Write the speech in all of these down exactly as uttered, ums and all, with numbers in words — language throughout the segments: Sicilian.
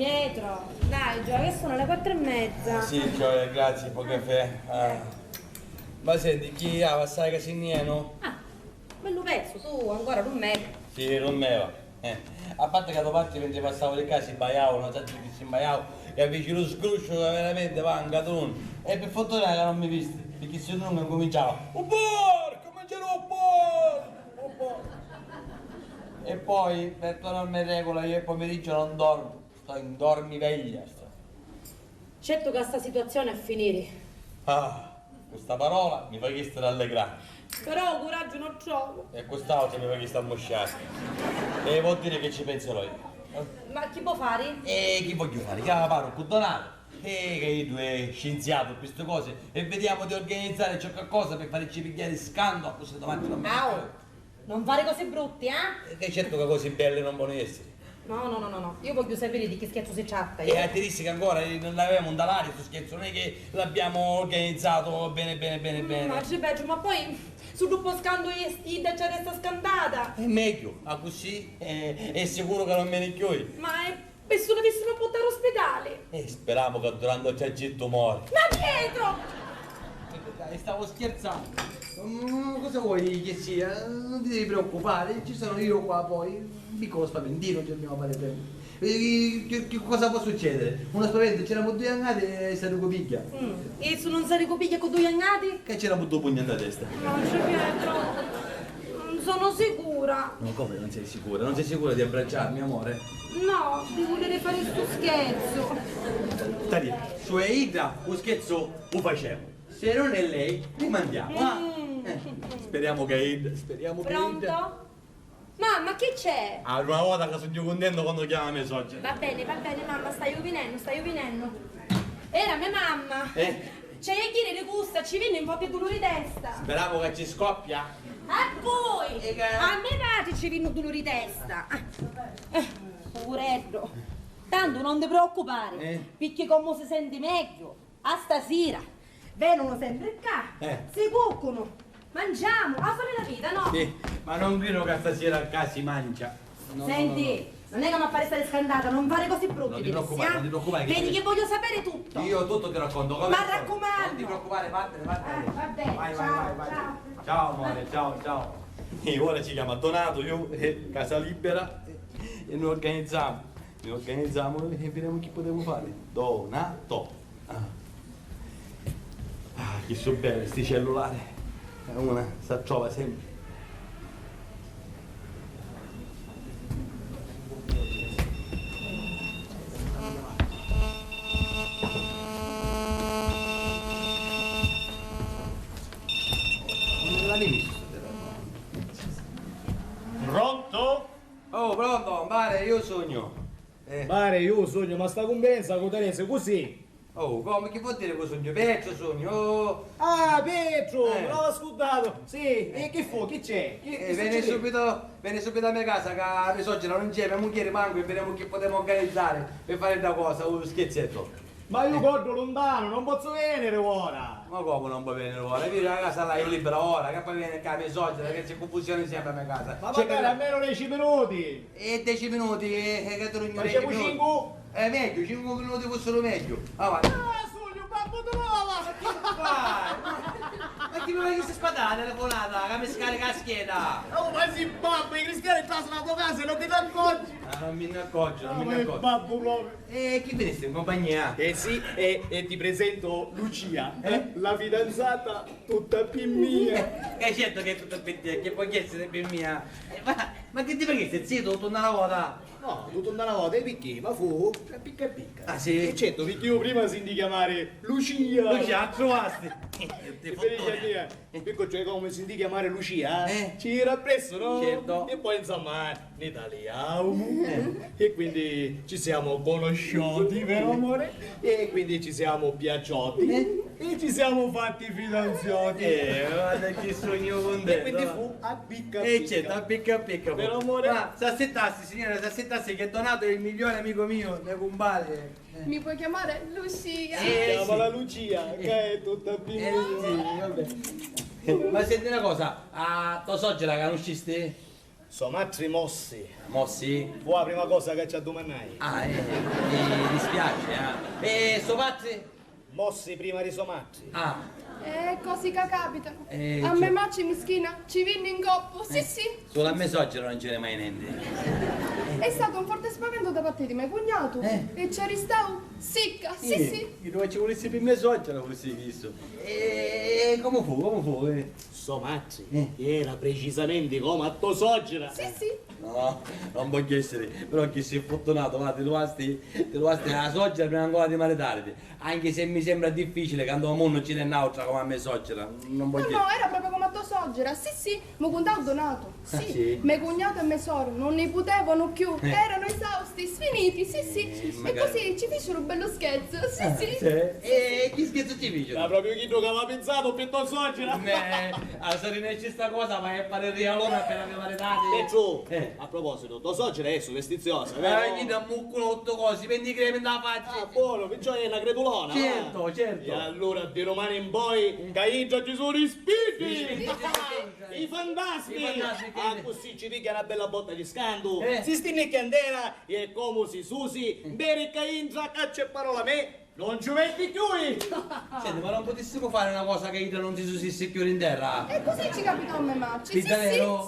Pietro, dai, gioia, che sono le quattro e mezza. Ah, sì, gioia, grazie, po' caffè. Ah. Ma senti, chi ha assai casinnienu? Ah, bellu pezzu, tu ancora non me. Sì, non me va. Eh. A parte che da parte mentre passavo di casa si baiavo, non so chi si baiavo, e avvici lo sgruscio che veramente va anche tu. E per fortuna che non mi visti, perché se no non cominciava. Un porco, mangiare un porco! E poi, per tornarmi in regola, io il pomeriggio non dormo, sto in dormiveglia, sto. Certu ca sta situazioni a finiri. Ah, cu sta parola mi facisti rallegrà. Però u curaggio non trovu. E cu st'autra mi facisti ammusciari. E vuol dire che ci penserò io. Ma chi vuoi fari? E chi voglio fare? Chiama paro cu Donato. E che iddu è scienziato per queste cose. E vediamo di organizzare ciò qualcosa per farci pigliare scanto a queste domande. Au! Non fari cosi brutti, eh? E certo che cosi belli non poni essiri. No, no, no, no, no. Io vogghiu sapiri di chi scherzu si tratta, io. E a ti dissi che ancora, eh, non l'avevamo nta l'aria stu scherzu, non è che l'abbiamo organizzato bene, bene, bene, bene. Mm, ma ci pensu, ma poi su troppu scantu e idda ci resta scantata. È meglio, ma così, eh, è sicuro che non viene più. Ma è E si l'avissinu a purtari a l'ospitali? E speramu ca durante u tragittu mori. Ma Pietro! Dai, stavo scherzando. Mm, cosa vuoi che sia? Non ti devi preoccupare, ci sono io qua poi. Un piccolo spaventino ci dobbiamo fare sempre. E che, che cosa può succedere? Uno spavento, c'eramu dui annati e si ricupiglia. Mm. E su non si ricupiglia cu dui annati? Che c'eramu due pugni nta testa. Non c'è Pietro. Non sono sicura. No, come non sei sicura? Non sei sicura di abbracciarmi, amore? No, di vuliri fari stu scherzu. Tania, su e idda u scherzu u facemu. Se non è lei, li mandiamo, ah? Mm. Eh, speriamo che è idda, speriamo che è idda. Pronto? Mamma, chi c'è? Ah, una vota che sugnu cuntentu quannu chiama me soggira. Va bene, va bene, mamma, staiu vinennu, staiu vinennu. Era me mamma. Eh? C'è a ghiri di cussa, ci vinni un po' di duluri di testa. Speramu ca ci scoppia. A voi! E che? A me patri ci vinni un duluri di testa. Ah. Eh, puvureddu. Tantu non ti preoccupari, eh, picchì comu si senti megghiu, a stasira venunu sempri ccà, eh, si cuccunu, manciamu, a solita vita, no? Sì, ma non cridu ca stasira ccà si mancia. No, no, no, no. Senti, non è ca m'ha fari stari scantata, non fari cosi brutti. Non ti preoccupare, non ti preoccupare. Vedi che voglio sapere tutto. Io tutto ti racconto, come... M'arraccumannu. Non ti preoccupare, vattene, vattene. Ah, va bene, vai, vai, ciao, vai, vai. Ciao, amore, ciao, ciao. E ora ci chiama Donato, io, eh, casa libera, eh, e noi organizziamo, noi organizziamo e vedemu chi putemu fari. Donato. Ah. Ah, chi su belli sti cellulari. Una s'attrova sempri. Pronto? Oh, pronto, pare, io sugnu. Eh. Pare, io sugnu, ma sta cumpensa cu Teresa, cusì? Oh, comu? Chi vuol dire cu sugnu? Petru sugnu, oh! Ah, Petru! Eh. M'aveva scurdatu! Sì, e chi fu? Chi c'è? Chi, eh, chi succede? Veni subito, veni subito a me casa ca me soggira non c'è, me mugghieri mancu, e vedemu chi putemu organizzari pi fari dda cosa, un schizzettu. Ma io coddu luntanu, non pozzu veniri ora! Ma comu non puoi veniri ora? Vidi, la casa l'haiu libera ora, ca poi veni ccà me soggira, che c'è cunfusioni sempri a me casa. Ma magari almenu deci minuti! E deci minuti, eh, eh, che tu non... Facemu cincu? Eh, megghiu, cincu minuti fussiru megghiu. Avanti. Ah, sugnu babbu Trova! Ma chi fai? Ma, ma chi mi fai sta spadata telefonata? Ca mi scarica a scheda! Oh, ma si babbu, i crischieri trasunu la tua casa e non ti n'accorgi? Ah, non mi ne accorgo, non mi ne accorgo. Babbu proprio. E chi venisti in compagnia? Eh sì, e, e ti presento Lucia, eh, la fidanzata tutta pi mia. Che certo che è tutta pi tia, che può essere pi mia. Eh, ma, ma che ti facessi, zittu, torna una vota? No, tu torna una vota, e picchì? Ma fu picca picca. Ah, sì? E certo, picchì io prima senti chiamare Lucia. Lucia, la truvasti? Che felice mia. Picco, cioè, come senti chiamare Lucia, eh? Ci gira appresso, no? Certo. E poi, insomma, ne taliamo. Eh. E quindi ci siamo conosciuti, vero amore? E quindi ci siamo piaciuti. Eh. E ci siamo fatti fidanzati. Eh, guarda chi sogno contento. E quindi fu a picca picca. E certo, a picca picca. Vero amore? Ma s'assittassi, signora, s'assittassi che Donato è il migliore amico mio, mio compare. Eh. Mi puoi chiamare Lucia? Sì, chiamala Lucia, che è tutta bimba. Eh, sì, vabbè. Ma senti una cosa, a tua soggira la conoscisti? So matri mossi. Mossi? Fu a prima cosa ca ci addumannai. Ah, eh, mi dispiace, eh. E so patri? Mossi prima di so matri. Ah. E cosi ca capitanu. Eh, a me matri mischina ci vinni 'ncoppu, sì, eh, sì. Sulu a me soggira non ci veni mai nenti. È statu un forte spavento da parti di me cugnatu, eh, e ci arristau sicca, sì, sì. Iddu ci vulissi pi me soggira, vulissi chistu. E comu fu, comu fu, eh? So matri, eh, era precisamenti comu a to soggira. Sì, sì. No, non vogghiu essiri, però chi si furtunatu, va, ti truvasti, ti truvasti a soggira prima ancora di maritariti. Anchi se mi sembra difficili, ca nto munnu ci n'è n'autra comu a me soggira, non vogghiu. No, no, era propriu comu a to soggira, sì, sì, mu cuntau Donatu, sì. Ah, sì? Me cugnatu e me soru non ni putevanu chiù, eh, eranu esausti, sfiniti, sì, sì. Eh, e magari così ci ficiru un bellu scherzu, sì, ah, sì. Sì? E chi scherzu ci ficiru? Ma propriu chiddu ca avia pinsatu pi to soggira. Neh, a si rinesci sta cosa, vai a fari rialona appena vi maritati. Petru, eh, a propositu, to soggira è superstiziosa, veru? Ah, chidda ammuccuna tutti cosi, vendi cremi nta facci. Ah, buono, perciò è na credulona, va? Certo, certo. E allura di dumani in poi, eh, ca intra ci sunnu i spiriti! Sì, sì, sì, sì. I fantasmi! I fantasmi, ah, così ci pigghia na bella botta di scantu, eh, si stinni candela e comu si susi, eh, veri ca intra ca c'è parola me, non ci metti chiù! Senti, ma non putissimu fari na cosa ca idda non si susissi chiù in terra? E così ci capitò a me matri. Sì, sì,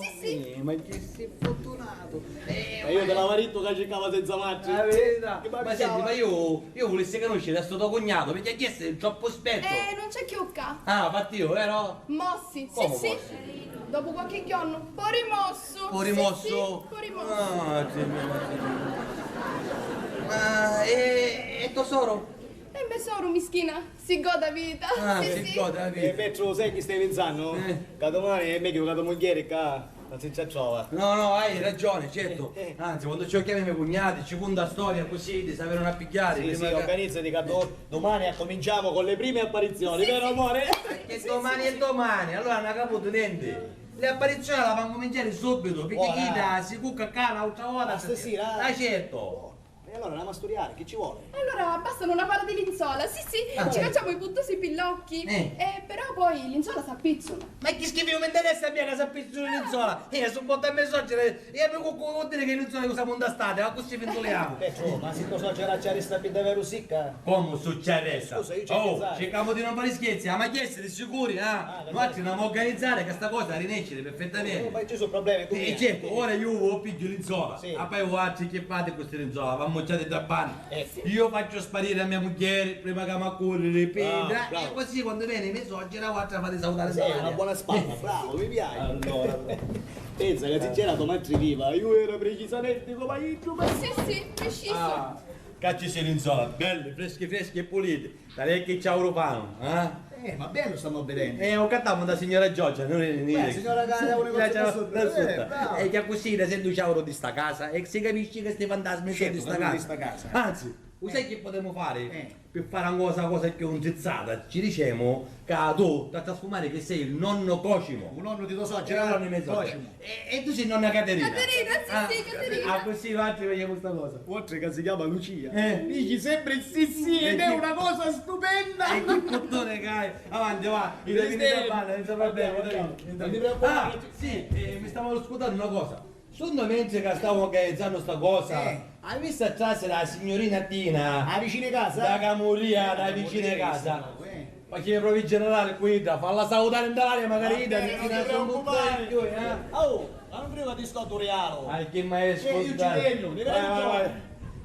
sì, sì. Eh, ma chi si furtunatu. Eh, ma io ti l'avia dittu ca circava senza matri. La verità. Ma senti, ma io, io vulissi canusciri a sto to cugnatu, perché chiestu è troppu spettu. Eh, non c'è chiù ccà. Ah, partiu, vero? Mossi, sì, sì. Comu mossi? Dopu qualche giornu, po' rimossu. Po' rimossu? Sì, sì, po' rimossu. Ah, Dio mio, Dio mio. Ma, e, e to soru? E me soru mischina si godi a vita. Ah, sì, si godi a vita. Eh, Petru, sai chi stai pinsannu? Eh. Ca dumani è megghiu ca to mugghieri ccà non si ci attrova. No, no, hai ragione, certo. Eh, eh. Anzi, quando ci chiami i me cugnati, ci cunta a storia così, ti s'avenu a pigghiari. Sì, prima sì, che organizzati ca do-, dumani accominciamo con le prime apparizioni, vero amore? Sì, sì, sì. Che domani è domani, allora non ha caputo niente. Le apparizioni la fa cominciare subito, perché chi da si cucca ccà n'autra vota. Stasera? Ah, certo. E allora andiamo a studiare, chi ci vuole? Allora bastanu na para di linzola, sì, sì, ci facciamo i puttusi pi l'occhi. Eh. Eh, però poi i linzola s'appizzunu. Ma chi schifo, mi interessa a mia ca s'appizzunu i linzola? Eh, su botta a me soggira, e mi cu-, cu-, vuol dire che i linzola usamu in d'estate, ma così fintuliamo. Petru, ma si to soggira ci arrista pi daveru sicca? Comu su ci arrista? Scusa, io ci... Oh, circamu di non fari scherzi, ma chi essiri sicuri, ah? Nuatri n'amu organizzari ca sta cosa rinesciri perfettamente. Ma ci su problemi, eh, certo, ora io u pigghiu linzola, sì, e poi vuatri chi fati cu sti linzola? V'ammucciati tra panni. Eh, sì. Io faccio sparire a mia mugghieri prima ca m'accurriri, e così quando veni me soggira vuatri fati salutari. Sì, una buona spalla, bravo, mi piace. Allora, pensa ca si c'era to matri viva, io era precisamenti comu a iddu, ma... Sì, sì, preciso. Ah, ca ci si linzola, belli, freschi, freschi e puliti. Tali e chi ciauru fanu, eh? Eh, ma bellu, stamu vidennu. Eh, u cattamu da signora Giorgia, non è niente. Beh, signora Giorgia, una cosa da sotto. Eh, bravo. E chi accussì da sentu ciauru di sta casa e si capisci che sti fantasmi sono di sta casa. Certo, sono di sta casa. Anzi, u sai chi putemu fari? Eh. Pi fari ancora sta cosa chiù ntrizzata, ci dicemu ca tu t'ha trasfumari che sei il nonno Cosimo. U nonno di to soggira? Eh, u nonno di me soggira. Cosimo. E, e tu sei nonna Caterina? Caterina, sì, sì, Caterina. Ah, così nuatri vediamo sta cosa. Oltre che si chiama Lucia, eh, dici sempre sì, sì, ed è una cosa stupenda. E chi puttone che hai? Avanti, va, io devo andare, non so, va bene, andiamo, andiamo. Non ti preoccupare. Ah, sì, eh, mi stavo scordando una cosa. Sunnu mentri ca stavu organizzannu sta cosa, hai vistu a trasiri a signurina Tina? A vicina di casa? Da camurria, da vicina di casa. Facciami provi generale cu idda, falla salutari nta l'aria, magari idda ti tira su un buttone in più, eh? Oh, ma non credo che ti sto duriaro. Ah, che maestro, io ci vengo, ne vedo. Vai, vai, vai.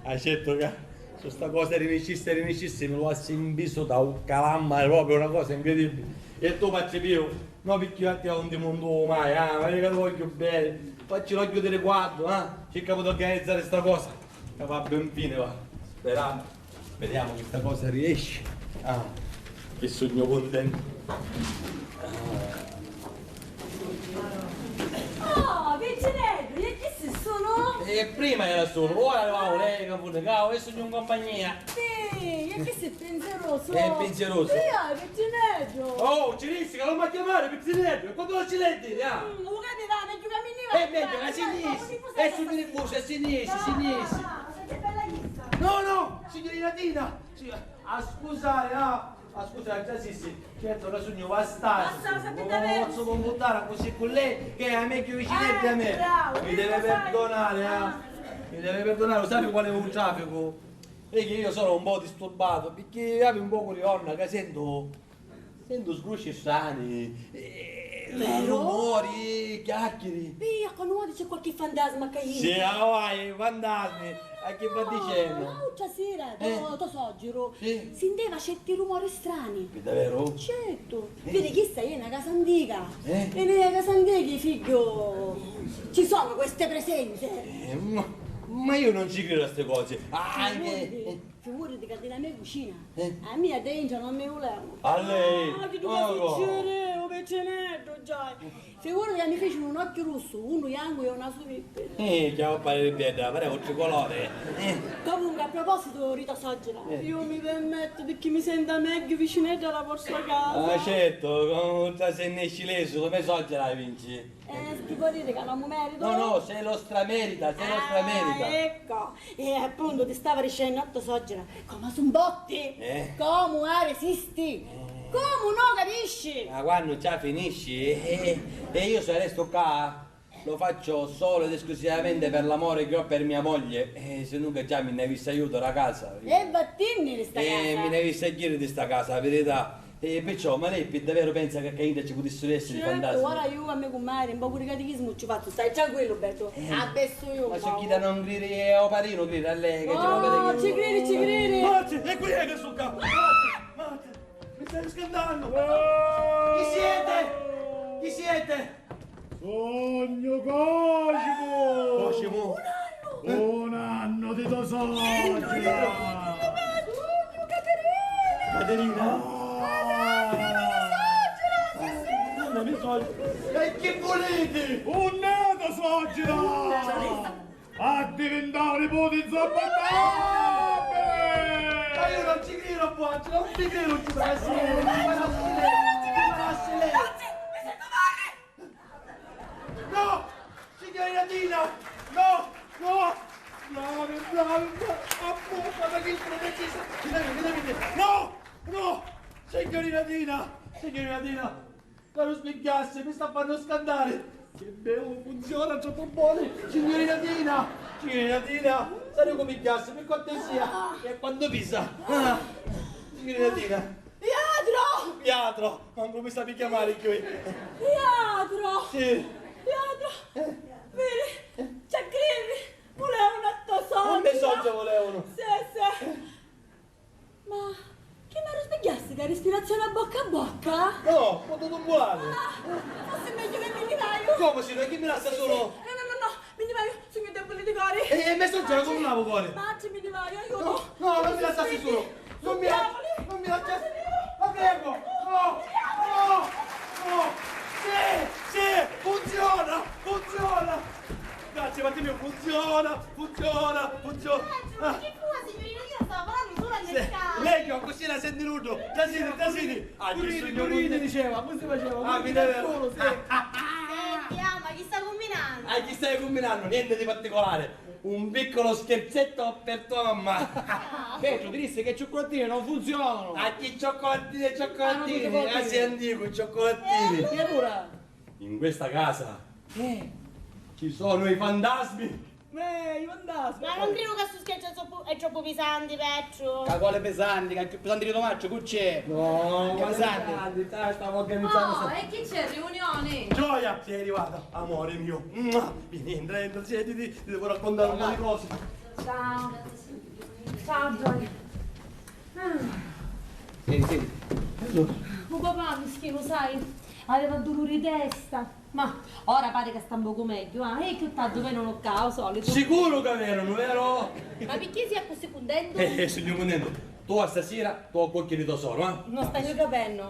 Accetto ca su sta cosa rinescissi, rinescissi, mi lo ha inviso da un calamma, è proprio una cosa incredibile. E tu, Patri Pio, no, picchì a ti non ti montu mai, ah, ma io ti voglio bene. Facci l'occhio di riguardo, ah, cerchiamo di organizzare sta cosa. Che va ben fine, va. Speriamo. Vediamo che sta cosa riesce. Ah, che sogno contento. Ah. Oh, Piccineddu, e chi si sono? E prima era solo, ora arrivavo lei, che vuole, cavo, e sono in compagnia. Sì, e chi si pensieroso? È pensieroso. Sì, ah, Piccineddu. Oh, ci dissi che non mi chiamare Piccineddu, e quando lo ci devi dire, ah? Mm, un capitano, più che mi... È meglio che si dice, e su di voce, si dice, si dice. Ah, che bella vista. No, no, signorina Tina, sì, a scusare, ah. Ma scusa, già sì, sì, certo, ora sugnu bastardu. Basta, sapete. Non posso comportare così con lei, che è la meglio vicinetta a me. Ah, bravo, mi deve perdonare, eh. Mi deve perdonare, lo sai qual è un traffico? È che io sono un po' disturbato, perché avevo un poco di onna che sento, sento sgrusci strani, eh, rumori, chiacchieri. Pì, a quannu voti c'è qualche fantasma che... Sì, ah, vai, fantasmi, a chi va dicendo? L'autra sera, eh, to, to soggiru, sì, sinteva certi rumori strani. Pi davveru? Certo. Eh. Vedi, chista è una casa antica. Eh? E nella casa antica, figlio, ci sono queste presenze. Eh, ma, ma io non ci credo a ste cose. Ah, eh, eh. Figurati ca di la me cucina, eh, a mia dentro non mi volevano. A lei? Ah, chi tu... Ma succede, un piccineddu, già. Figurati ca mi fecero un occhio rosso, uno bianco e un naso verde. Eh, chiamò pari di bedda, pareva un tricolore. Eh. Comunque, a proposito di tua soggira, eh, io mi permetto perché mi sento meglio vicinetto alla vostra casa. Ah, certo, con un trasenne scilesu, come soggira la vinci? Eh, si può dire che non mi merito? No, no, se lo stramerita, se lo stramerita. Ah, ecco. E appunto ti stava dicendo, otto soggira, come su un botti? Eh. Come a resisti? Eh. Come no capisci? Ma quando già finisci, eh, eh, e io se resto qua, lo faccio solo ed esclusivamente per l'amore che ho per mia moglie. Eh, se no che già mi ne avesse aiuto la casa. E vattinni di sta casa. Eh, mi ne avesse a ghiri di sta casa, la verità. E perciò, ma lei per davvero pensa che a Cainta ci potessero essere fantasmi? Certo, ora io a me cummari, un poco di catechismo ci faccio, stai tranquillo, Beto. Eh, adesso io... Ma so chi da non criri è o parino criri a lei, che c'è un catechismo? Oh, ci criri, ci criri. Matti, e qui è che sto qua? Matti, Matti, mi stai scandando. Chi siete? Chi siete? Sognu Cosimo! Cosimo? Un annu! Un annu di to soggira! Sognu Caterina! Caterina? Ah! Madonna, mia soggira! E chi vuliti? Unn'è to soggira? Addivintau niputi nzopportabili! Ma io non ci credo a voi, non ci credo, ci farà silenzio, ci farà silenzio, ci farà silenzio! No! Signorina Tina! No! No! Bravi, bravi, bravi! Appunto, ma chi sono decisa? Finalmente, finalmente! No! No! Signorina Tina! Signorina Tina! Caro sbigghiassi, mi sta fanno scantare! Che bello, funziona, troppo buono! Signorina Tina! Signorina Tina! Sari come chiassi, per cortesia! E quando pisa? Ah! Signorina Tina! Pietro! Pietro! Manco mi sapi chiamare qui! Pietro! Sì! Pietro! Eh? Vedi? C'è crimi! Volevano a tua soggia! Non mi soggia volevano! Sì, sì! Ma chi mi arruspigghiassi ca respirazione a bocca a bocca? No, potutu bulari! Ah, forse è meglio che mi ne vaio! Come si no? Chi mi lassa solo? No, no, no, no, mi ne vaio, sugnu debuli di cori! E, e me soggia come un lavu cori? Matri, mi ne vaio, aiuto! No, no, non mi lassassi solo! Non mi la, non mi lasciassi! La prego! No! No! No! Sì! Sì! Funziona! Funziona! Grazie, Martino, funziona! Funziona! Funziona! Ah! Che fu, signorina? Io stavo parlando solo a... Sì, meglio, così la senti tutto! Trasiti, trasiti! Ah, giusto, corriti, diceva, così faceva, ah, mi deve solo, sì. Senti, ah, ma chi sta combinando? Ah, chi stai combinando? Niente di particolare. Un piccolo scherzetto per tua mamma. Ah. Petro, ti disse che i cioccolatini non funzionano. Ah, chi cioccolatini e cioccolatini? Ah, non funziona. Ah, sei antico, i cioccolatini. Eh, allora? In questa casa, eh, ci sono i fantasmi. Eh, i fantasmi. Ma non credo che sto scherzo è troppo, è troppo pesante, Petro. Ma quale pesante? Che è più pesante di Tomaccio, chi c'è? No, ma pesante. Dai, stavo organizzando. Oh, e chi c'è? Riunione? Gioia, sei arrivata, amore mio. Mua. Vieni, entra, entra, siediti, ti devo raccontare un po' di cose. Ciao. Ciao, Gioia. Ah. Senti, senti. Lu papà mischinu, sai, aveva duluri di testa. Ma ora pari ca sta un pocu megghiu, ah, e chiù tardi venunu ccà, o solitu. Sicuru ca venunu, veru? Ma picchì si accussì cuntentu? Eh, eh, sugnu cuntentu. Tu a stasira tu a cucchia di to soru, eh? Non staiu capennu.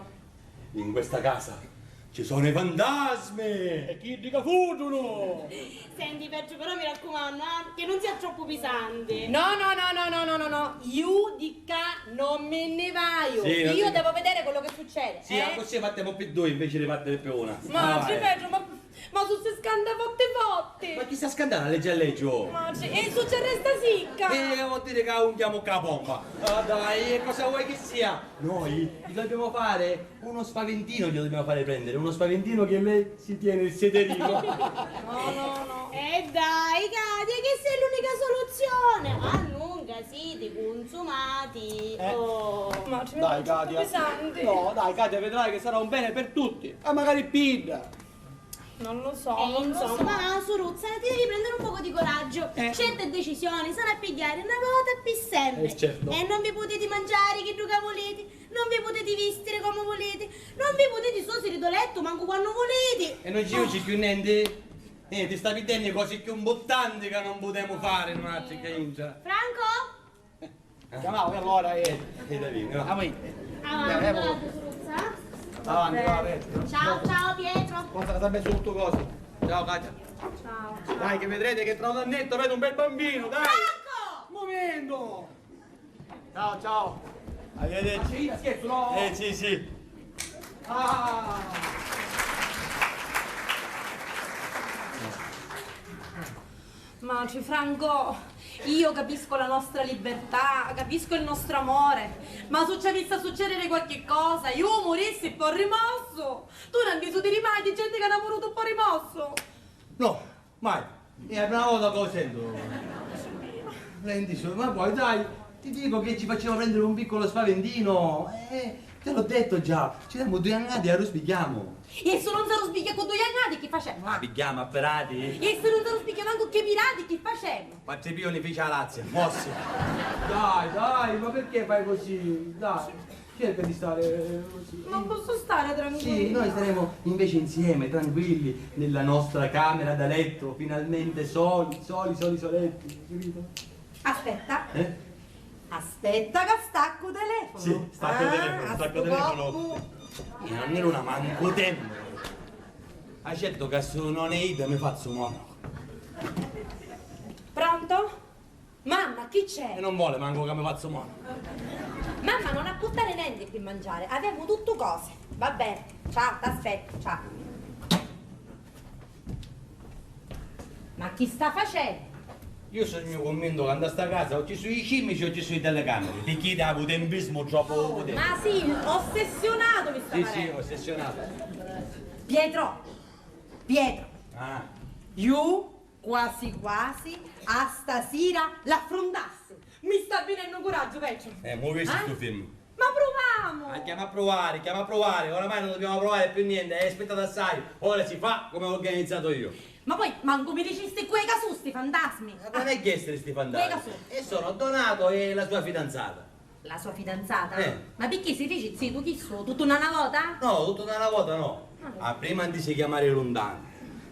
In questa casa ci sono i fantasmi! E chiddi ca fuddunu! Senti, Petru, però mi raccumannu, ah, che non sia troppu pisanti. No, no, no, no, no, no, no, no. Iu di ccà non mi nni vaiu. Sì, non... Io devo vedere quello che succede, sì, eh? Accussì fattemu pi dui invece di fattene pi una. Ma, ah, sì, eh. Petru, ma Ma su si scanta fotti fotti! Ma chi sta scantando? Leggi a leggi, oh! Ma ci, e su ci resta sicca! E vuol dire che unchiamo ca pompa! Ah, dai, e cosa vuoi che sia? Noi gli dobbiamo fare uno spaventino, gli dobbiamo fare prendere, uno spaventino che lei si tiene il sederino. No, no, no. E dai, Katia, che sia l'unica soluzione! Ma nunca siti cunsumati! Eh. Oh. Ma ci dai, Katia. Pesanti. No, dai, Katia, vedrai che sarà un bene per tutti, e magari pidda. Non lo so, eh, non so. Insomma, suruzza, ti devi prendere un poco di coraggio. Eh. Certe decisioni s'hannu a pigghiari na vota pi sempri. Eh, certo. E non vi putiti mangiari chiddu ca vuliti, non vi putiti vistiri comu vuliti, non vi putiti susiri do lettu mancu quannu vuliti. E non ci dici più niente? Eh, ti sta pidennu cosi più mbuttanti ca non putemu fari nuatri ca intra. Franco? Chiamavo, e allora, eh. Eh, Davide, va. Avanti. Avanti, avanti, va, Pietro. Ciao, ciao, Pietro. Cosa, cosa ha messo tutto cosa? Ciao, Katia. Ciao, ciao. Dai, che vedrete che tra un annetto avete un bel bambino, dai. Franco! Un momento. Ciao, ciao. Arrivederci. Ma sì, scherzo, no? Eh, sì, sì. Ah. Matri Franco, io capisco la nostra libertà, capisco il nostro amore, ma su ci avissi a succedere qualche cosa, io murissi po rimorsu! Tu non ti sudiri mai di gente che hanno muruto po rimorsu! No, mai! È la prima volta che lo sento. Lei dice, ma poi dai, ti dico che ci faceva prendere un piccolo spaventino, eh, te l'ho detto già, ci siamo due annati e lo spieghiamo. E si nun s'arruspigghia cu dui annati chi facemu? Ah, pigghiamu a pirati? E si nun s'arruspigghia mancu chi pirati chi facemu? Patri Pio ni fici a Lazia, mossi. Dai, dai, ma perché fai così? Dai, cerca di stare così. Non posso stare tranquilla. Sì, noi staremo invece insieme, tranquilli, nella nostra camera da letto, finalmente soli, soli, soli, soletti, capito? Aspetta. Eh? Aspetta ca staccu u telefono. Sì, stacca u telefono, stacca u telefono. Ah, stu coppu. Io non ero una manco tempo. Accetto che se non è ida mi faccio mono. Pronto? Mamma, chi c'è? E non vuole manco che mi faccio mono. Mamma, non ha portare niente per mangiare, avevamo tutto cose. Va bene, ciao, t'aspetto, ciao. Ma chi sta facendo? Io sugnu cunvintu ca nta sta casa o ci su i cimici o ci su i telecameri, picchì idda havi u tempismu troppu putenti. Ma sì, ossessionato mi sta parennu. Sì, sì, ossessionato. Pietro, Pietro. Ah. Iu quasi quasi a stasira l'affruntassi. Mi sta vinennu curaggiu, Pietro. Eh, mu visti stu film? Ma pruvamu! Ah, chiama a pruvari, chiama a pruvari, oramai non dobbiamo provare più niente, hai aspettato assai, ora si fa come ho organizzato io. Ma poi mancu mi dicisti cu è ca su sti fantasmi! Ma non è che essere sti fantasmi, e sono Donato e la sua fidanzata. La sua fidanzata? Eh. Ma picchì si fici zitu chissu tuttu nna na vota? No, tuttu nna na vota no. Ah, prima ntisi chiamari luntanu,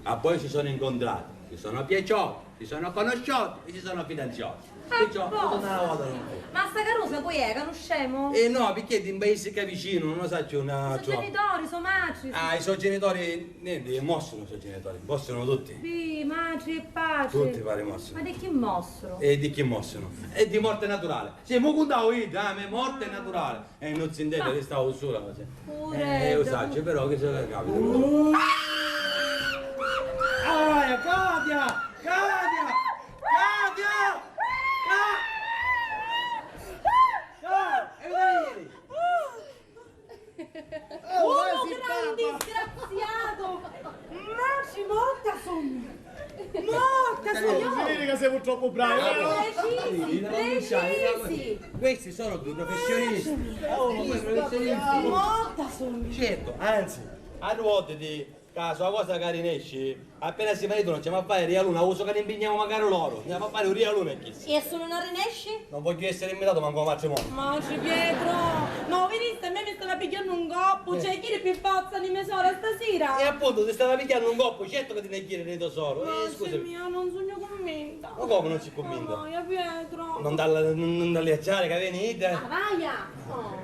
ma poi si sono incontrati, si sono piaciuti, si sono conosciuti e si sono fidanziati. Perciò, tuttu nna na vota non fu. Ma sta carusa cu è? Canuscemu? Eh no, picchì è di un paese qua vicino, non lo saccio una. I so genitori, so matri. Ah, i so genitori, niente, mossinu i so genitori, mossinu tutti. Sì, matri e patri. Tutti pari mossinu. Ma di chi mossinu? E di chi mossinu? E di morte naturale. Sì, mu cuntau idda, ah, me morte naturale. E non si intende, restavo sola, ma se. Eh, lo saccio, però che se capita. Ah, Katia! Katia! Katia! Ka-, Ka-, e vedi? Uno gran disgraziato! Ma ci morta sogno! Morta sogno! Si vede che siamo troppo bravi, vero? Precisi, precisi! Questi sono due professionisti. Oh, due professionisti. Morta sogno! Certo, anzi, a volte ti Ca so a cosa ca rinesci, appena si maritunu ci emu a fari rialuna, usu ca ni mpignamu macari loro, ni emu a fari u rialuna a chissi. E su nun arrinesci? Non vogghiu essiri invitatu mancu a u matrimoniu. Matri Pietro, ma u viristi, a me mi stava pigghiannu un coppu, ci hai a jiri pi forza ni me sora stasira? E appuntu, ti stava pigghiannu un coppu, certu ca ti ni hai a jiri ni to soru. Eh, scusami. Matri mia, non sugnu cunvinta. Ma comu non si cunvinta? Vaia, Pietro. Non dalli, non, non dalli a ciari ca veni idda. Ma vaia! Oh.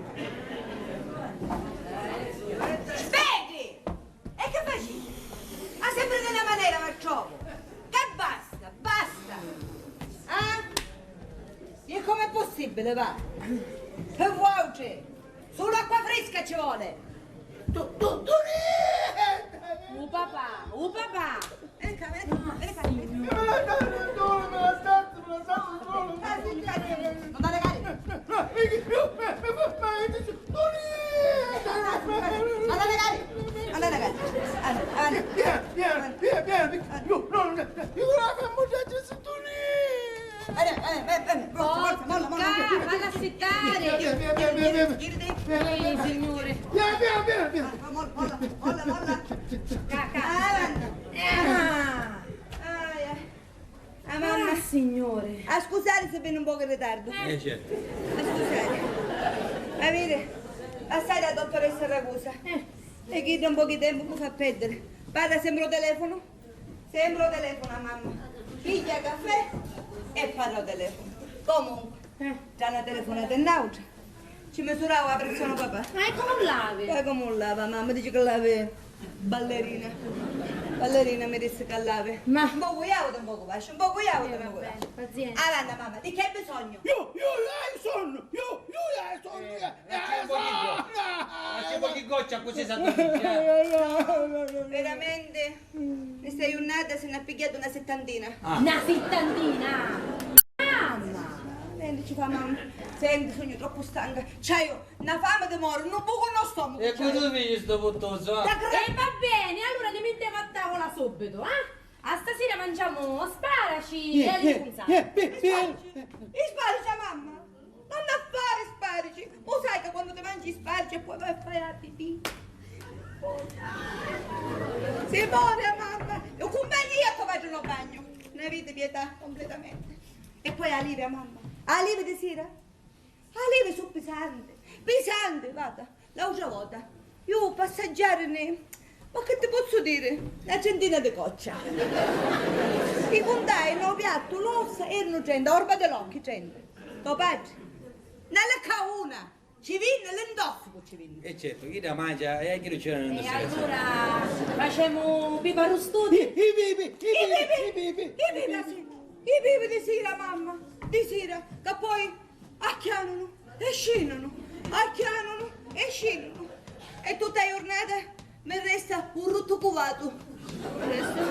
Vedi! E che faciti? Ma sempri di na manera va trovu! Ca basta, basta! Ah? E com'è possibili, va? Pi vuautri sulu acqua frisca ci voli! Tu, tu, tu, U papà, u papà! Veni ccà, veni ccà, veni ccà. Veni, veni, veni, veni, forza, forza, molla, molla, molla. Porca, ma lassi stari. Sì, signore. Molla, molla, molla, molla. Ca, ca. Avanti. Ah. Ah, eh. Ah, mamma. Ah, signore. A scusari si veni un pocu in ritardu. Eh, certo. A scusari. Ma viri, passai da dottoressa Ragusa. Eh. E chidda un pocu di tempu mi fa perdiri. Parra sempri o telefono. Sempri o telefono a mamma. Pigghia caffè e parra o telefono. Comunque, eh, tra na telefonata e n'autra, ci misurau a pressioni o papà. Ma e comu l'avi? E comu l'avi, mamma? Dici chi l'avi ballerina. Ballerina mi dissi chi l'avi. Ma un pocu jauta, un pocu vascia, un pocu jauta, un pocu vascia. Pazienza. Avanti, mamma, di chi hai bisognu? Iu, iu, iu hai sonnu, iu, iu hai sonnu, iu, iu hai sonnu. Ma c'è un pocu di goccia, così s'addormisci, eh. Veramenti, sta jurnata si nn'ha pigghiatu na sittantina. Ah. Na sittantina? Mamma! Senti, ci fa mamma. Senti, sugnu troppu stanca. C'haiu na fami di mori, nun mi cunnu u stomacu. E cu tu figli stu puttusu, ah? E va beni, allura ni mittemu a tavula subitu, eh? A stasira manciamu sparaci e alivi cunzati. I sparaci? I sparaci a mamma? Ma nn'ha fari sparaci? U sai ca quannu ti mangi i sparaci e poi vai a fari a pipì? Si mori a mamma! U cumpagnu iu a to patri nô bagnu! N'aviti pietà cumpletamenti! E poi alivi a mamma! Alivi di sira? Alivi su pisanti! Pisanti! Vata! L'autra vota, iu passaggiarini, ma chi ti pozzu diri, na trentina di coccia. I cuntai nô piattu, l'ossa eranu trenta, orba di l'occhi, trenta. To patri, na lecca una, ci vinni, l'intòssicu ci vinni. E certu, chidda mancia e anchi nun c'eranu intòssicazioni. E allura facemu pipa arrustùti? I, i pipi, i pipi, i pipi, i pipi, i pipi di sira, mamma, di sira, ca poi acchianunu e scinunu, acchianunu e scinunu. E tutta a jurnata mi resta un ruttu cuvatu. Mi resta.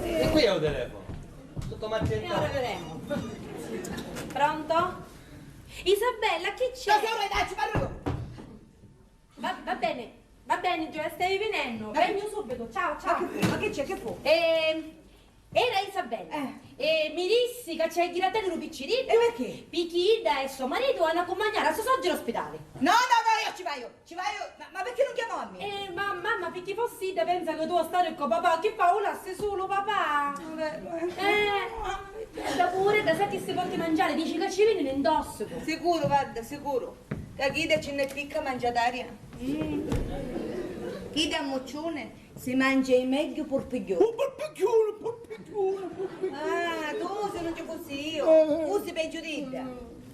Eh? E qui è un telefono. Tutto. E ora vedremo. Pronto? Isabella, chi c'è? Tesoro, dai, ci parlo io. Va, va bene, va bene, Gioia, stai venendo. Ma che... Vengo subito, ciao, ciao. Ma che, ma che c'è, che fu? Ehm, era Isabella. Eh. E mi dissi ca c'è a ghiri a teniri u picciriddu. E perché? Picchì idda e so maritu hannu a cumpagnari a so soggira a l'ospidali. No, no, no, io ci vaiu, ci vaiu, ma, ma perché non chiamò a me? Eh, ma mamma, picchì fossi idda pensa ca tu a stari cu papà, chi fa, u lassi sulu papà? Vabbè, vabbè. Eh, da pure, da sa chi si porti mangiari, dici ca ci veni l'intòssicu. Sicuru, guarda, sicuru. Ca chidda ci nn'è picca mangiataria. Mm. Chidda a mucciuni si mancia i megghiu purpigghiuni. U purpigghiuni, purpigghiuni, purpigghiuni. Ah, tu si nun ci fussi iu, eh, fussi peggiu d'idda.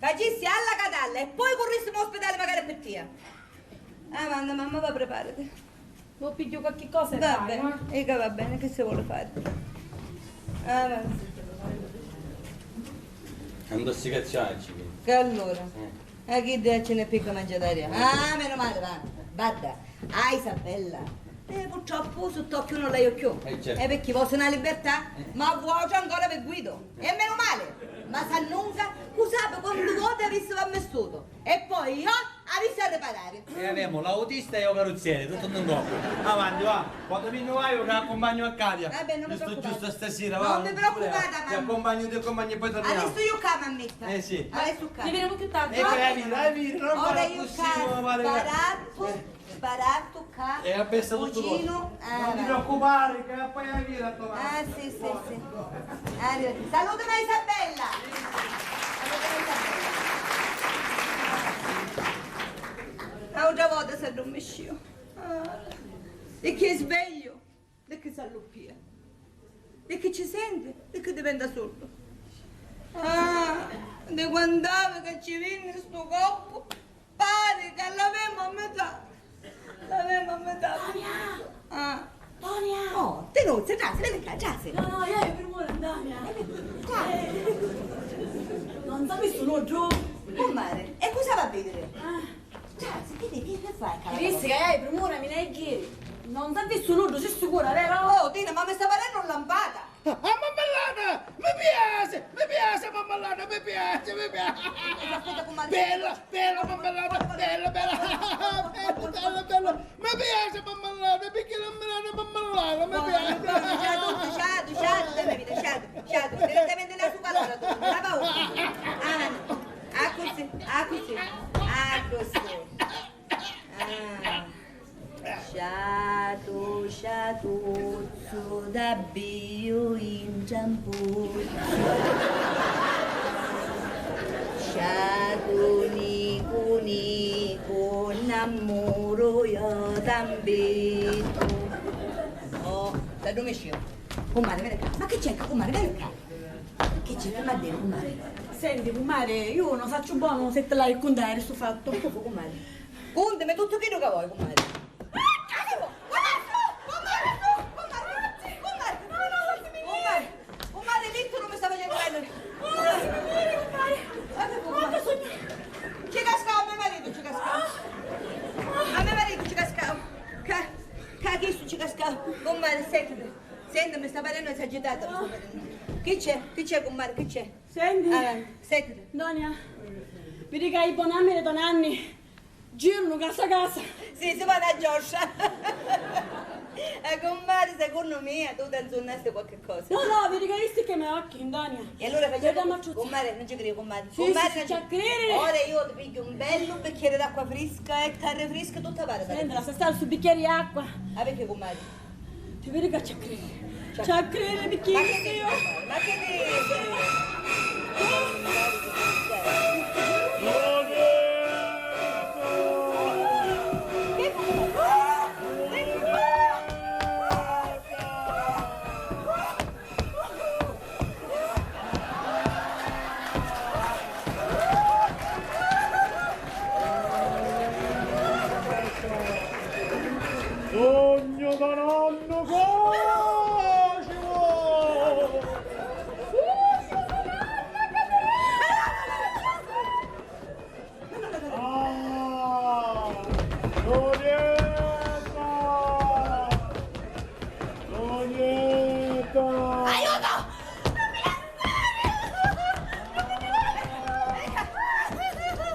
Facissi alla catalla e poi currissimu a l'ospidali macari pi tia. Avanti, mamma, va, preparati. Mo pigghiu qualchi cosa e vaiu, eh. Vabbè, e ca va bene, chi si voli fari? Ah, va. Intossicazione ci veni. Che allura? Eh. Ah, chidda ci nn'è picca mangiataria. Ah, meno male, va. Vadda, ah, Isabella. Eh, purtroppu, su t'occhiu non l'haiu cchiù. Eh, certo. Eh, picchì vosi na libertà? Eh. Ma vuoci ancora vi guidu. Eh. E meno male. Ma s'annunca, cu sapi quantu voti avissi vammistutu. E poi io avissi a ripagari. E avemu l'autista e u caruzzieri, tuttu ntô coppu. Avanti, va. Quannu vinnu vaiu, ca accumpagnu a Katia. Vabbè, non vi preoccupate. Giustu, giustu stasira, va. Non vi preoccupate, mamma. Ti accumpagnu, ti accumpagnu e poi torniamo. Adesso io qua, mammetta. Eh, sì. Adesso qua. Ci vediamo più tardi. E poi, Avira, Avira, non fare così, non fare... Ora io qua, sparatu. Eh. Sparatu ccà, e a pesta tuttu vicinu, cosu. Non ti preoccupare, che poi hai via domani. Ah, sì, sì, sì. Arrivederci. Salutami a Isabella. Salutami a Isabella. L'autra vota s'addurmisciu. Ah, e chi svegliu? Di chi s'alluppia? Di chi ci senti? Di chi diventa surdu? Ah, di quant'havi ca ci vinni stu coppu, pari ca l'avemu a metà. L'avemu a metà. Tonia! Ah. Tonia! Oh, Tinuzza, trasi, veni ccà, trasi. No, no, io primura, Tonia. Trasi. Eh. Non sapissi nulla. Cummari, e cosa va a vedere? Ah. Trasi, veni, veni, veni. Dissi ca hai primura, mi n'hai ghiri. Non s'ha vistu nuddu, si sicura, vero? Oh, Tina, ma mi sta parennu un lampata! A mammellata! Mi piaci! Mi piaci a mammellata! Mi piaci! Mi piaci! Aspetta, cummari. Bella! Bella mammellata! Bella, bella! Bella, bella, bella! Mi piaci a mammellata! Picchì la mirata mammellata! Mi piaci! Sciatu, sciatu, sciatu, sciatu, sciatu, direttamente la sua parola, tu, la paura. Avanti. Accussì, accussì, accussì. Ah. Sciatu, sciatuzzu, t'abbiju in ciampuzzu. Sciatu, nicu, nicu, nnammuru io t'abbittu. Oh, t'addummisciu. Cummari, veni ccà. Ma chi c'è ccà, cummari? Veni ccà. Chi c'è? Chi m'ha dettu, cummari? Senti, cummari, iu non sacciu bonu si ti l'hai a cuntari stu fattu. Chi fu, cummari? Cuntami tuttu chiddu ca voi, cummari. Cummari, cummari, cummari, cummari, cummari, cummari, li tu non mi sta facennu veniri. Ci cascau a me maritu, ci cascau. A me maritu ci cascau. Ca, ca chistu ci cascau. Cummari, sentiti. Senti, mi sta parennu esagitata, mi sta parennu. Chi c'è? Chi c'è, cummari? Chi c'è? Senti. Avanti, sentiti. Donia, vidi ca i bonammi di to nanni girunu casa casa. Sì, si vanu a gioscia. Eh, cummari, secunnu mia, tu t'anzunnasti qualche cosa. No, no, vidi ca isti che me occhi, Donia. E allora facemu, cummari, non ci cridi, cummari. Sì, cummari, sì, non ci cridi. Ora io ti pigghiu un bellu bicchieri d'acqua frisca e t'arrifrischi tutta, pari. Senti, lascia stare stu bicchieri d'acqua. Ah, perché, cummari? Ti vidi ca ci cridi. Ci cridi picchì io. Ma che dici? Sugnu do nonnu Cosimu! Ah! Donietta! Donietta! Aiuto!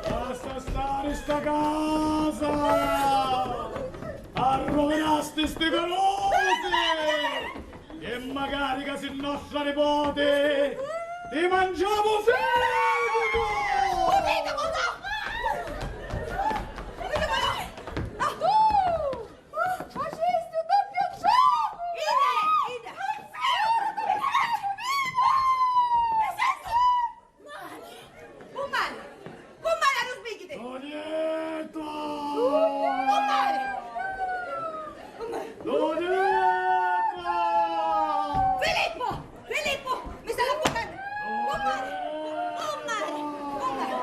Lassa stari sta casa! Arruvinasti sti carusi! E macari ca si nostra nipoti, ti manciamu u ficutu! Facisti un doppiu giocu! Ide, ide! Cummari! Cummari, arrusbìggiti! Donietta! Cummari! Cummari! Donietta! Filippu! Filippu! Mi sta appuntando! Cummari! Cummari! Cummari!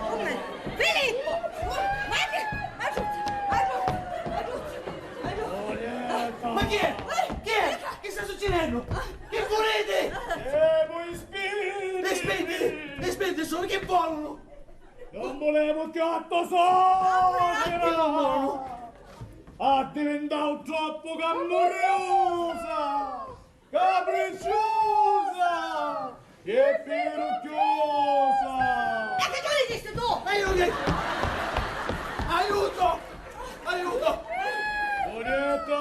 Cummari! Filippu! Cu-, ma che, aiuto! Aiuto! Aiuto! Donietta! Ma chi è? Eh! Chi è? Chi sta succedennu? Chi vuliti? Eh, voi spiriti! I spiriti! I spiriti sono chi volunu! Non vulemu chiù a to socera! Addivintau troppu cammurriusa, capricciusa e pirucchiusa! E chi ci dicisti tu? E io che... Aiuto! Aiuto! Donietta!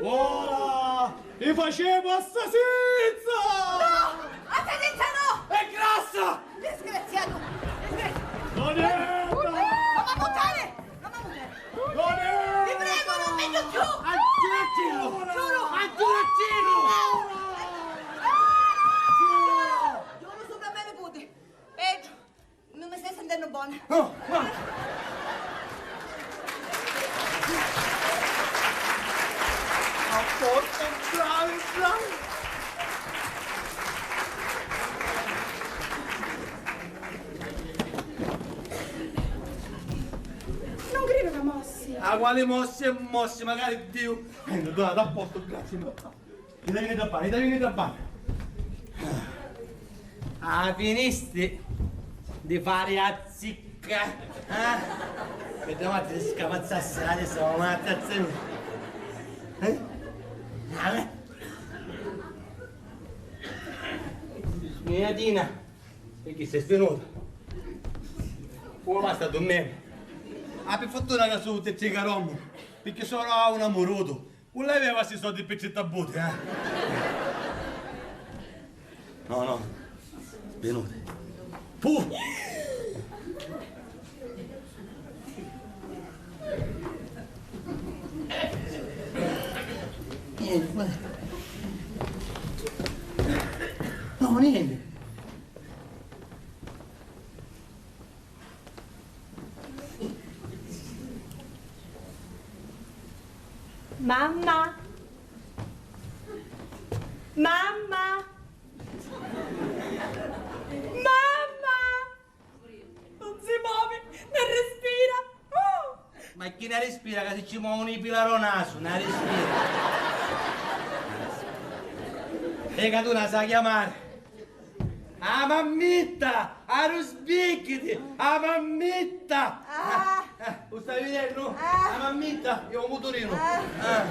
Ora! I facemu a sasizza! No! A sasizza no! È grassa! Disgraziatu! Disgraziatu! Donietta! Non mi buttare! Non mi buttare! Donietta! Ti prego, non vengo più! Agghiuraccillu! Giuro! Agghiuraccillu! Giuro! Giuro sopra me nipote! Peggio! Non mi stai sentendo buona. No, no. A posto, bravi, bravi. Non credo che mossi. Ah, quali mossi e mossi, magari Dio. Eh, no, no, a posto, grazie, no. Ita viniti a fari? Ita viniti a fari? Ah, finisti di fari a zicca, eh? Mi trovati di scavazzassi adesso, ma attenzinu. Eh? Smiatina, e chi sei svenuta? Come basta tu meno? Ah, per fortuna che sono tutti carombo, perché sono a un amuruto. Nun l'aveva sti soddi pi trittabuti, eh? No, no. Venuti. Puh! Niente, ma... No, niente. Mamma! Mamma! Mamma! Non si movi, non respira! Oh! Ma chi na respira ca si ci movunu i pila ro nasu, na respira! E ca tu na sa chiamari! A mammitta! Aru sbicchiti! A mammitta! Ah! Ah, u stai vidennu? Ah! A mammitta! Io u muturinu! Ah! Ah!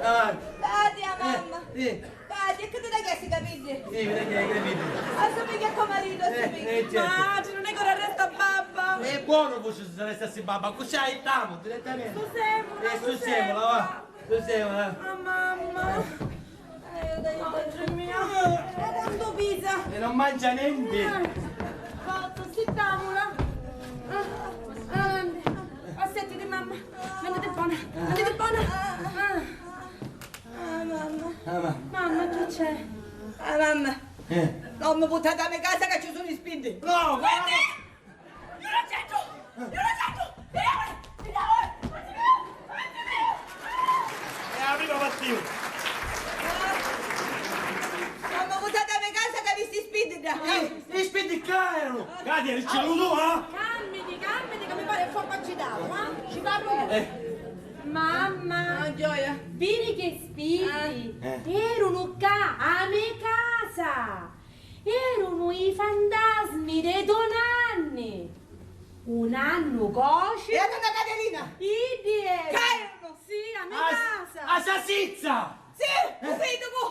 Ah! Dati a mamma! Eh, sì. Dati, e che ti da chiesti capiddi? Sì, mi da chiesti capiddi. Assomiglia a tuo marito, eh, assomiglia. Eh, certo. Ma oggi non è che ora resta babba! È buono, forse se resta si babba, così aiutiamo direttamente. Scusiamo, eh, scusiamo, va. Cos'è, va? A mamma. Eh, dai, padre mio. Eh, tanto pisa. E non mangia niente. Eh, forza, sittamula. Eh, eh, assettiti, mamma. Andate buona, andate buona. Ah. Ah, mamma. Ah, ma... Mamma, chi c'è? Ah, mamma. Eh. Non mi buttate a me casa che ci sono i spinti. No, no, no. Io non c'entro! Io non c'entro! Vediamole! Vediamole! Oddio mio! Oddio mio! E arriva Matteo! Mamma, buttatemi in casa che vi si spinti da... Eh, i spinti che erano? Katia, ricevuto, eh? Calmiti, calmiti, che mi pare un poco agitato, eh? Ci parlo io. Eh. Mamma! Ah, gioia! Viri che spinti! Eh. Erano qua, a me casa! Erunu i fantasmi dê to nanni! U nannu coci? E a nonna Caterina? Iddi erunu! Ca erunu? Sì, a me casa! A sasizza! Sì, u fiddhu, mu!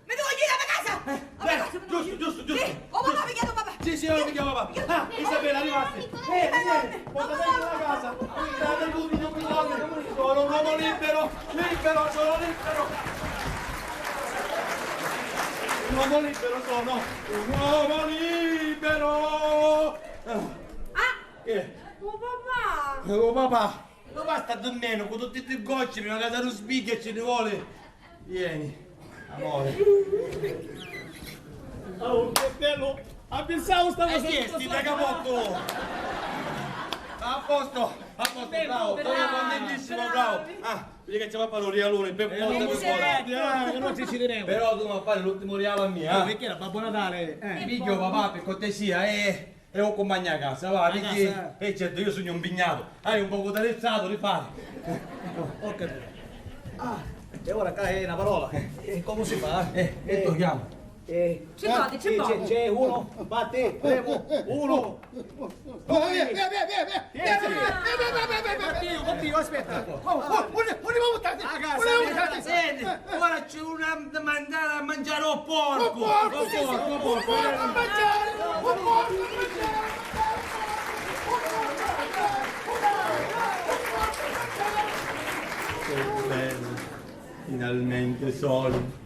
Mi devu jiri a me casa! A me casa, mi devu jiri! Giustu, giustu, giustu! Sì, o papà, mi chiama papà! Sì, sì, ora mi chiama papà! Ah, Isabella, arrivasti! Eh, eh, porta bene la casa! Date tutti, tutti, tutti! Sono un uomo libero! Libero, sono libero! Un uomo libero sono! Un uomo libero! Ah! Eh. Oh papà! Oh papà! Non basta nemmeno, con tutti i gocci, una casa non sbiglia ci ne vuole! Vieni, amore. Oh, che bello! Ah, pensavo stavo... Eh, sì, sti da capotto! A posto, a posto, bravo, bravo, bravo, bellissimo, bravo! Ah, vedi che ci va a fare un rialone, per forza, per forza. Ah, che non ci ci diremo. Però tu mi fai l'ultimo rialo a mia, eh? Perché era Babbo Natale? Eh. Figlio, papà, per cortesia, eh. E u compagnu a casa, va, perché, eh, certo, io sugnu impignato, hai un poco tarezzato di fare. Ho capito. Ah, e ora qua è una parola. E come si fa? Eh, e tu chiama. Eh, ci voti, ci voti. C'è uno, batte, premo, uno. Via, via, via, via, via. Oddio, oddio, aspetta. Oh, oh, vuole, vuole votare. Ah, vuole votare. Senti, ora c'è una da mandare a mangiare un porco! Un porco, sì, sì, un porco a mangiare! Un porco a mangiare! Che bello, finalmente soli.